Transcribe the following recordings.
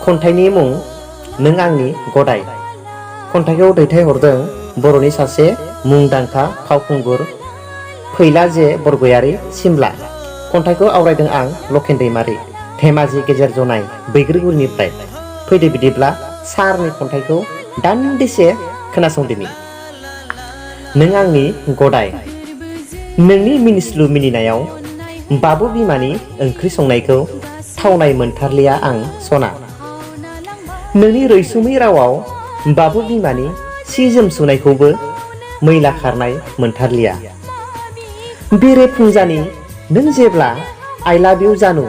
खन्थाइनि मुं नों आंनि गदाय। खन्थाइखौ दैथायहरदों बर'नि सासे मुंदांखा फावखुंगुर फैला जे बरगयारी सिमला। खन्थाइखौ आवरायदों आं लखेन दैमारि धेमाजि गेजेर जनाय बैग्रिगुरिनिफ्राय। फैदो बिदिब्ला सारनि खन्थाइखौ दान्दिसे खोनासंदिनि। नों आंनि गदाय। नोंनि मिनिस्लु मिनिनायाव बाबु बिमानि ओंख्रि संनायखौ थावनाय मोनथारलिया आं सना। नोंनि रैसुमै रावाव बाबु बिमानि सि जोम सुनायखौबो मैला खारनाय मोनथारलिया। बेरे फुंजानि नों जेब्ला आइ लाभ इउ जानु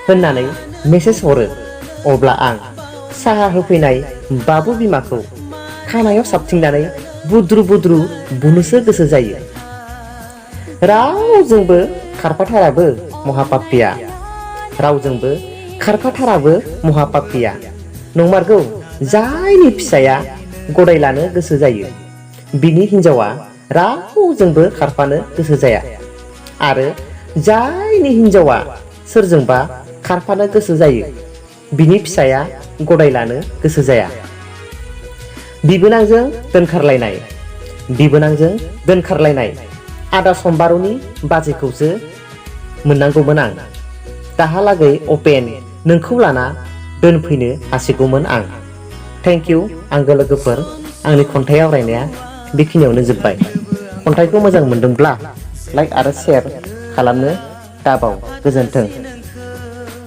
होननानै मेसेज हरो अब्ला आं साहा होफैनाय बाबु बिमाखौ खानायाव साबथिंनानै बुद्रु बुद्रु बुनोसो गोसो जायो। रावजोंबो खारफाथाराबो महापापिया, रावजोंबो खारफाथाराबो महापापिया। नंमारगौ जायनि फिसाया गदाय लानो गोसो जायो बिनि हिनजावा रावजोंबो खारफानो गोसो जाया, आरो जायनि हिनजावा सोरजोंबा खारफानो गोसो जायो बिनि फिसाया गदाय लानो गोसो जाया। बिबोनांजों दोनखारलायनाय, बिबोनांजों दोनखारलायनाय आदा सम्बारुनि बाजैखौसो मोननांगौमोन आं। दाहालागै अपेन नोंखौ लाना दोनफैनो हासिगौमोन आं। थेंक इउ आंगो लोगोफोर, आंनि खन्थाइ आवरायनाया बेखिनियावनो जोब्बाय। खन्थाइखौ मोजां मोनदोंब्ला लाइक आरो शेयार खालामनो दाबाव। गोजोन्थों।